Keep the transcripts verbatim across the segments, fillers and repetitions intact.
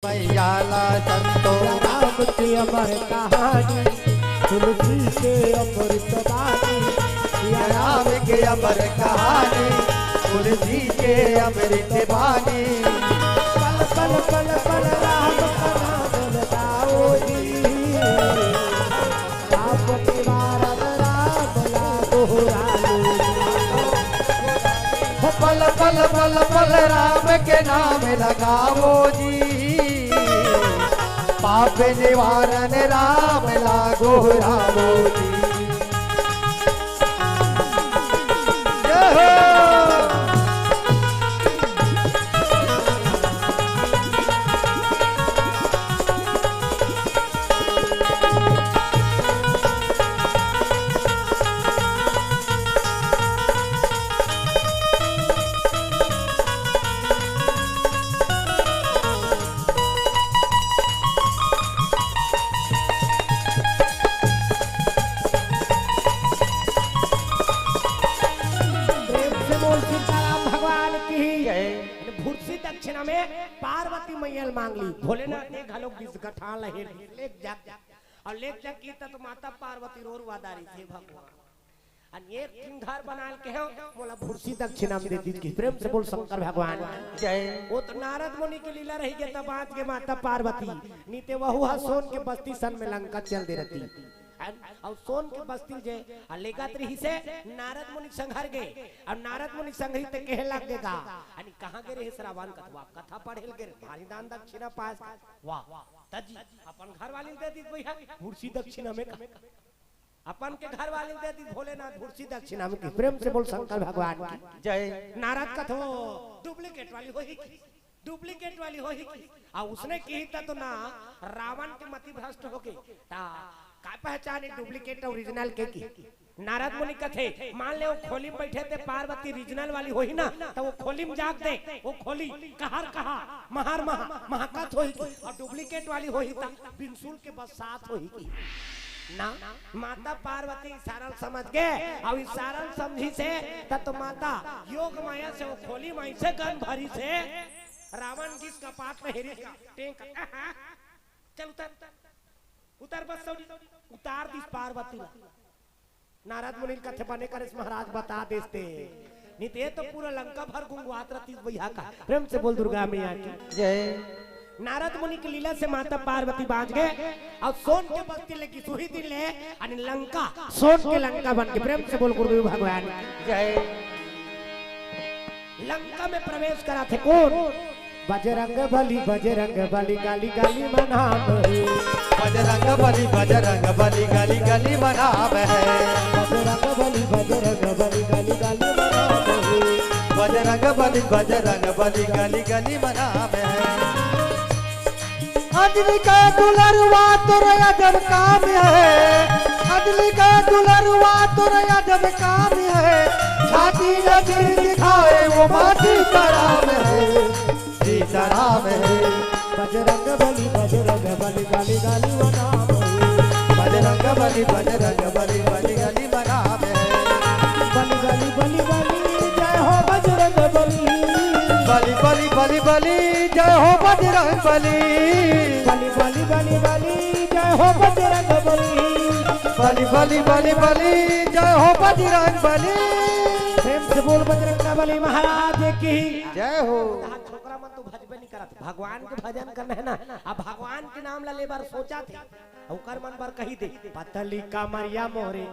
मैया ला संतोष। राम के अमर कहानी, तुलसी के अमृत बानी। सिया राम के अमर कहानी, तुलसी के अमृत बानी। पल पल पल पल राम का नाम गाओ जी। पाप निवारण राम ला दोहराओ। हो पल पल पल पल राम के नाम लगाओ जी। पाप निवारण राम ला गोहराओ जी। जय हो। प्रेम से बोल सीताराम भगवान की। जय। भुरसी दक्षिणा में पार्वती मैया ल मांग ली। भोलेनाथ ने घलोक बिस गठान ल हेर लेग जा, अउ लेग जा की त तो माता पार्वती रोर वादारी थे भगवान। अन एक ठिन घर बनाल के हो, मोला भुरसी दक्षिणा में दे दीजिए। प्रेम से बोल शंकर भगवान की। जय। वो तो नारद मुनि के लीला रही के तब आज के माता पार्वती, नी ते वहू हा सोन के बस्ती सन में लंका चल दे रहती। अन, अउ सोन के बस्ती जे, आ लेगत रही से नारद मुनि संघर गे, अउ नारद मुनि संघरी ते कहे लग गेगा, अनी कहाँ गे रहे श्रावण कथवा, कथा पढ़े ल गे रहे, भारी दान दक्षिणा पास, वाह, तजी, अपन घर वाली दे दी भैया, भुरसी दक्षिणा में का। अपन के घर वाली दे दी भोलेनाथ भुरसी दक्षिणा में की। प्रेम से बोल शंकर भगवान की। जय। नारद कथो डुप्लीकेट वाली होही की, डुप्लीकेट वाली होही की। आ उसने की त तो ना रावण के मति भ्रष्ट हो गई। ता का पहचाने डुप्लीकेट ओरिजिनल के की? नारद मुनि कथे, मान ले वो खोली में बैठे थे पार्वती ओरिजिनल वाली होही ना, तो वो खोली में जाग दे, वो खोली कहर कहा, महर महा, महकत होही की। और डुप्लीकेट वाली होही ता बिनसुल के बरसात होही की। ना, माता पार्वती इशारा ल समझ गे, अउ इशारा ल समझी से, त तो माता योग माया से वो खोली माई से गन भरी से, रावण जिस कपाट में हेरी का, टेंक, चल उतर, उतर बस सौरी, उतार दिस पार्वती ला। नारद मुनि कथे बने करेस महाराज बता देस ते। नहीं तो ये तो पूरा लंका भर गुंगवात रहती भैया का। प्रेम से बोल दुर्गा मैया की। जय। नारद मुनि की लीला से माता पार्वती बांच गे अउ सोन के बस्ती ले गिस उही दिन ले अने लंका सोन के लंका बन के। प्रेम से बोल गुरुदेव भगवान की। जय। लंका में प्रवेश करा थे कोन? बजरंग बली, बजरंग बली, गली गली मनाम हे। बजरंग बली, बजरंग बली, गली गली मनाम हे। बजरंग बली, बजरंग बली, गली गली मनाम हे। बजरंग बली, बजरंग बली, गली गली मनाम हे। अंजलि का दुलरवा तोर अजब काम हे। अंजलि का दुलरवा तोर अजब काम हे। छाती लकीर दिखाए वो माँ सीताराम हे। सीताराम हे। बजरंग बली, बजरंग बली, गली गली मनाम हे। बजरंग बली, बजरंग बली, गली गली मनाम हे। बली, बली, बली, बली, जय हो बजरंग बली। बली, बली, बली, बली, जय हो बजरंग बली। बली, बली, बली, बली, जय हो बजरंग बली। बली, बली, बली, बली, जय हो बजरंग बली। प्रेम से बोल बजरंग बली महाराज की। जय हो। छोकरा मन तो भजबे नहीं करत, भगवान के भजन करना है ना, अब भगवान के नाम ला ले बर सोचा थे, ओकर मन बर कही दे, पतली कमरिया मोरे।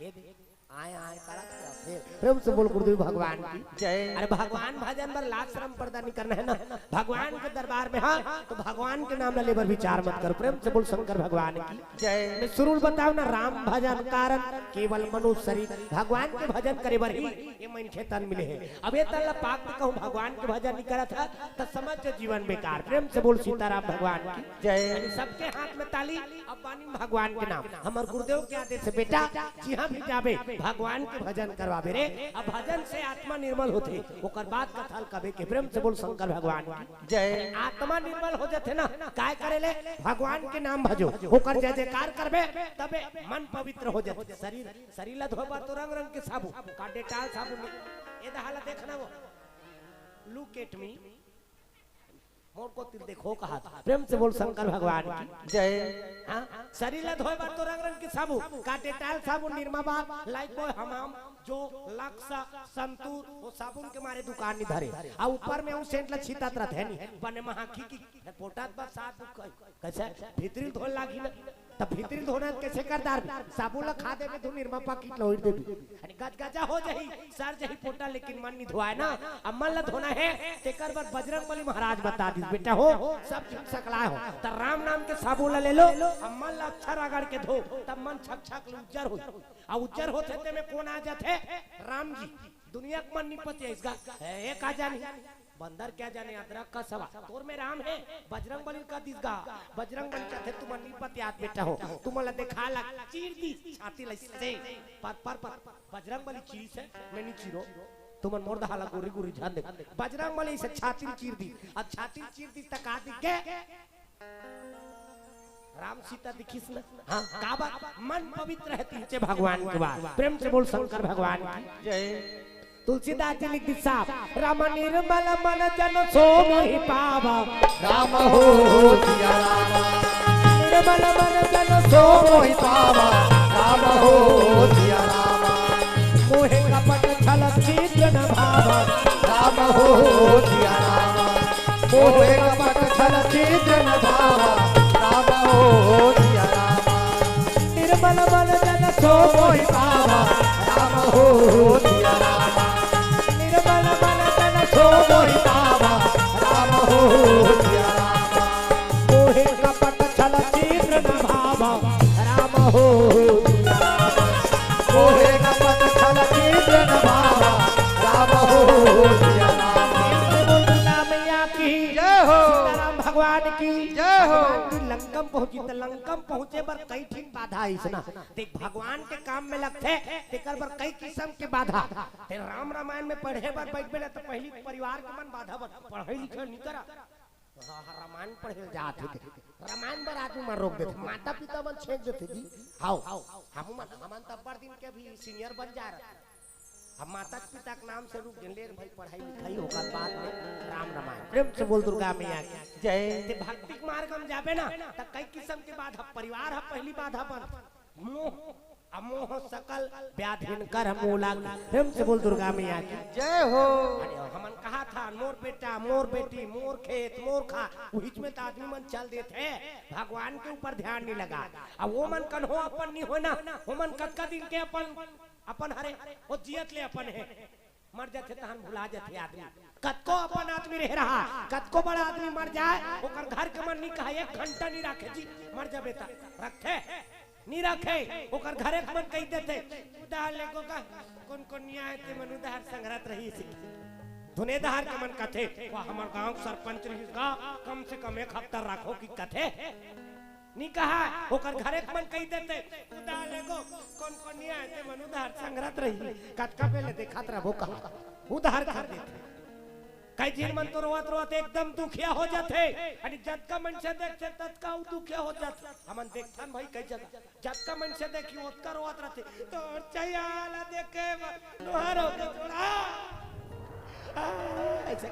ये दे, आए, आए, करत, करत, फिर प्रेम से बोल गुरुदेव भगवान की। जय। अरे भगवान भजन बर लाज शरम पर्दा नहीं करना है ना, भगवान के दरबार में, हाँ, तो भगवान के नाम ला ले बर विचार मत करो। प्रेम से बोल शंकर भगवान की। जय। मैं शुरू में बताओ ना, राम भजन कारण केवल मनुष्य शरीर, भगवान के भजन करे बर ही ये मनखे तन मिले हे। अब ये तन ला पाक के कहूँ भगवान के भजन नहीं करत ह, त समझ जो जीवन बेकार। प्रेम से बोल सीताराम भगवान की। जय। यानी सबके हाथ में ताली, अब बानी भगवान के नाम। हमर गुरुदेव के आदेश से बेटा, जिहाँ भी जाबे, भगवान के भजन करवाबे रे। अब भजन से आत्मा निर्मल होथे, ओकर बाद कथा ल कबे के। प्रेम से बोल शंकर भगवान की। जय। आत्मा निर्मल हो जाथे ना, काय करे ले? भगवान के नाम भजो, ओकर जय जयकार करबे, तबे मन पवित्र हो जाथे। शरीर, शरीर ला धोए बर तो रंग रंग के साबुन, का डेटाल साबुन नहीं, ये दहा ला देखना वो, look at me। मोर कोति ल देखो कहा। प्रेम से बोल शंकर भगवान की। जय। हाँ, शरीर ला धोए बर तो रंग रंग के साबुन, का डेटॉल साबुन, निरमा बार, लाइफबॉय, हमाम, जो लक्स, संतूर, वो साबुन के मारे दुकान नहीं धरे। आ ऊपर में वो सेंट ला छीतत रथे नहीं, बने महाखी की, पोटात बरसात दुख कई। कैसे? भीतरी धोए लागी ना, तब भीतरी धोना कैसे कर डार? साबुन ला खा देबे, तू निरमा पाकिट ला ओढ़ देबे। अरे गजगजा हो जाही, सर जाही पोटा, लेकिन मन नहीं धोआए ना। अब मन ला धोना है, तेकर बर बजरंग बली महाराज बता दिस, बेटा हो, सब चीज सकलाए हो। त राम नाम के साबुन ला ले लो, अब मन ला अच्छा रगड़ के धो, तब मन छक छक ले उज्जर हो। आ उज्जर होथे ते में कौन आ जाथे? राम जी। दुनिया के मन नहीं पतियाइस गा, ए, ए का जानी? बंदर क्या जाने अदरक का सवा। तोर में राम है, बजरंग बली का दिस गा। बजरंग बली कहते, तुमन नहीं पतियात बेटा हो, तुमन ला देखा ला, चीर दी छाती ला से, पर, पर, पर। बजरंग बली चीरी से, मैं नहीं चीरो। तुमन मोर दहा ला गोरी गोरी ध्यान दे। बजरंग बली से छाती चीर दी, अब छाती चीर दी त का दिख गे? राम सीता दिखिस ना। हाँ, का बात? मन पवित्र है तिहचे भगवान के बाद। प्रेम से बोल शंकर भगवान की। जय। तुलसीदास जी लिख दिस साहब, राम निर्मल मन जन सो मोहि पावा। राम हो सिया राम। निर्मल मन जन सो मोहि पावा। राम हो सिया राम। मोहे कपट छल छिद्र न भावा। राम हो सिया राम। मोहे कपट छल छिद्र न भावा। राम हो सिया राम। निर्मल मन जन सो मोहि पावा। राम हो सिया राम। निर्मल मन जन सो मोहि पावा। राम हो सिया राम। मोहे कपट छल छिद्र न भावा। राम हो सिया राम। मोहे कपट छल छिद्र न भावा। राम हो सिया राम। बोल दुर्गा मैया की। जय हो। सीताराम भगवान की। जय हो। भगवान जी लंकम पहुंची, त लंकम पहुंचे बर कई ठिन बाधा आइस ना। देख, भगवान के काम में लगथे, तेकर बर कई किसम के बाधा। ते राम रामायण में पढ़े बर बैठबे ना, त पहिली परिवार के मन बाधा बन, पढ़े लिखे नहीं करा। हाँ, हाँ, रामायण पढ़े ल जात हे। रामायण बर आदमी मन रोक देथे, माता पिता मन छेंक देथे जी। हाव, हमू मन, हमन त अब्बड़ दिन के भी सीनियर बन जा रहे। अब माता पिता के नाम से रुक गेन, ले रे भाई, पढ़ाई लिखाई होकर बाद में राम रामायण। प्रेम से बोल दुर्गा मैया की। जय। ते भक्ति के मार्ग में जाबे ना, त कई किसम के बाधा, परिवार ह पहिली बाधा बन, मोह, अमोह सकल व्याधिन कर मूला। प्रेम से बोल दुर्गा मैया की। जय हो। अरे हमन कहा था, मोर बेटा, मोर बेटी, मोर खेत, मोर खार, उहिच में त आदमी मन चल देथे, भगवान के ऊपर ध्यान नहीं लगा। अब वो मन कन्हो अपन नहीं होना, वो मन कतका दिन के अपन, अपन हरे, वो जियत ले अपन है। मर जाथे तहन भुला जाथे आदमी। कतको अपन आदमी रहे रहा, कतको बड़ा आदमी मर जाए, ओकर घर के मन नहीं कहा, एक घंटा नहीं राखे जी, मर जाबे त रखथे, नहीं राखे। ओकर घरे के मन कही देथे, उधार लेगो का, कोन कोन नहीं आए ते मन उधार संघरत रही से। धुनेधार के मन कथे, वाह, हमर गांव के सरपंच रहिस गा, कम से कम एक हफ्ता राखो कि कथे। नी कहा, ओकर घरे के मन कही देथे, उधार लेगो, कोन कोन नहीं आए ते मन उधार संघरत रही, कतका बेले देखत रहबो कहा, उधार कर देथे। कई झिन मन तो रोवत रोवत एकदम दुखिया हो जाथे, अरे जतका मन से देखथे ततका उ दुखिया हो जाथे। हमन देखथन भाई कई जगह, जतका मन से देखी ओतका रोवत रहथे, तोर चैया ला देखे बर लोहार हो के छोड़ा। आ, ऐसे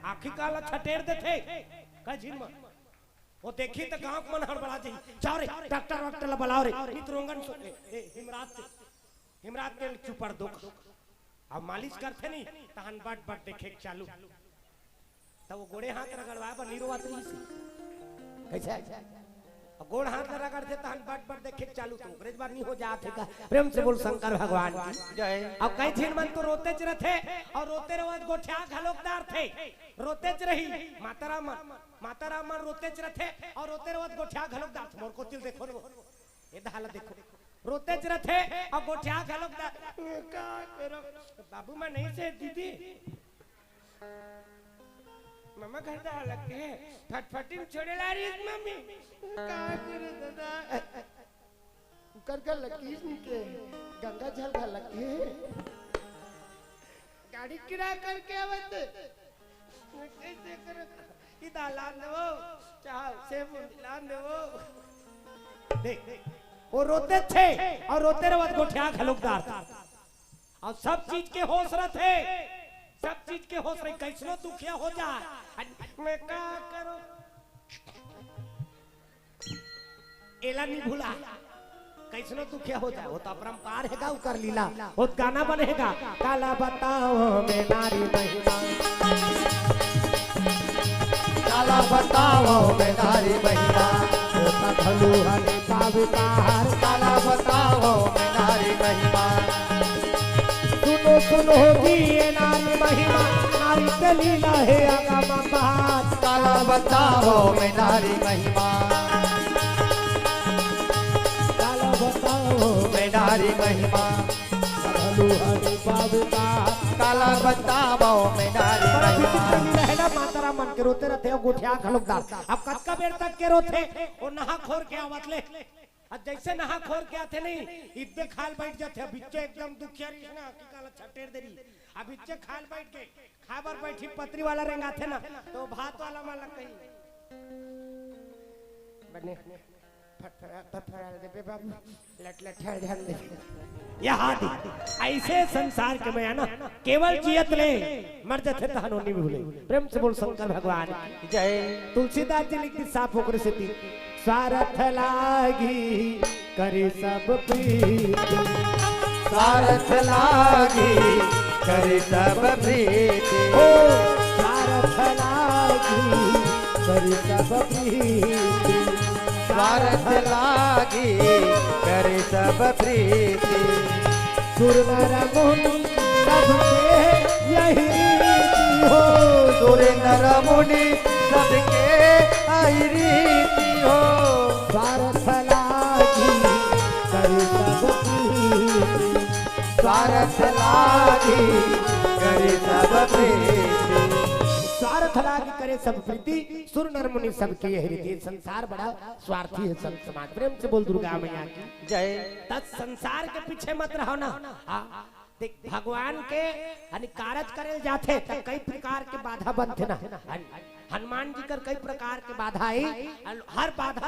आँखी काला छटेर देथे, कई झिन मन। वो देखी त गांव के मन हड़बड़ा जाही, जाओ रे, डॉक्टर वॉक्टर ला बुलाओ रे, नित रोंगन सो, ए, ए, हिमरात के, हिमरात के चुपर दो। अब मालिश करथे नहीं, तहन बट बट देखे के चालू। त वो गोड़े हाथ रगड़वाए बर नहीं रोवत रहिस। कैसे? अब गोड़ हाथ ला रगड़थे तहन बट बट देखे के चालू, तो ओकरे बर नहीं हो जात हे का? प्रेम से बोल शंकर भगवान की। जय। अब कई झिन मन तो रोतेच रथे, और रोते रोवत गोठिया घलोक डारथे, रोतेच रही। माता राम, माता राम मन रोतेच रथे, और रोते रोवत गोठिया घलोक डारथे। मोर कोति ल देखो न वो, ए दहा ला देखो, रोतेच रथे, और गोठिया घलोक डार, का करो? बाबू मन नहीं से दीदी, ममा घर दहा लगे, फटफटी में छोड़े ला रही मम्मी। का करे दादा? कर कर लकीस के, गंगा जल का लगे। गाड़ी किराया करके आवत। कैसे कर? इदा लान देवो, चाहे सेब लान देवो। देख, वो रोतेच हे, और रोते रोवत गोठिया घलोक डारथे। और सब चीज के होश रथे, सब चीज के होश रहे, कैसनो दुखिया हो जाए, मैं का करूं? एला नहीं भुला। कैसनो दुखिया हो जाए, वो तो अपरंपार हेगा, ओकर लीला। वो गाना बनेगा, काला बताओ मैं नारी महिमा। काला बताओ मैं नारी महिमा। होता धनु हरि पावितार। काला बताओ मैं नारी महिमा। सुनो सुनो जी ये नारी महिमा, नारी के लीला हे अगम अपार। काला बताओ मैं नारी महिमा। काला बताओ मैं नारी महिमा। धनु हरि पावितार। काला बताओ मैं नारी बड़ा महिमा। विचित्र लीला हे ना, माता राम मन के रोते रहते हो, गोठिया घलोक दार। अब कतका बेर तक के रोथे, वो नहा खोर के आवत ले। अब जैसे नहा खोर के आथे नहीं, इब्बे खाल बैठ जाथे। अब इच्चे एकदम दुखिया रहिस ना, कि काला छटेर दे रही। अब इच्चे खाल बैठ के, खाबर बैठी पतरी वाला रेंगाथे ना, तो भात वाला मन ला कही, बने, फटफड़ा, फटफड़ा दे बे बाबू, लट लट झड़ झड़ दे। यहाँ दी, ऐसे संसार के मया ना, केवल जियत ले, मर जाथे तहन ओनी भूले। प्रेम से बोल शंकर भगवान की जय। तुलसीदास जी लिख दी साफ ओकरे सेती, स्वार्थ लागी करे सब प्रीति। स्वार्थ लागी करे सब प्रीति। ओ, स्वार्थ लागी करे सब प्रीति। स्वार्थ लागी करे सब प्रीति। सुर नर मुनि सबके यही रीति हो। सुर नर मुनि सबके यही रीति हो। स्वार्थ लागी करे सब प्रीति। स्वार्थ लागी करे सब प्रीति। स्वार्थ लागी करे सब प्रीति, सुर नर मुनि सबके यही रीति। संसार बड़ा स्वार्थी हे संत समाज। प्रेम से बोल दुर्गा मैया की जय। त संसार के पीछे मत रहो ना। हाँ, देख, भगवान के यानी कारज करे जाथे त कई प्रकार के बाधा बनथे ना। हन-, हनुमान जी कर कई प्रकार के बाधा आई, हर बाधा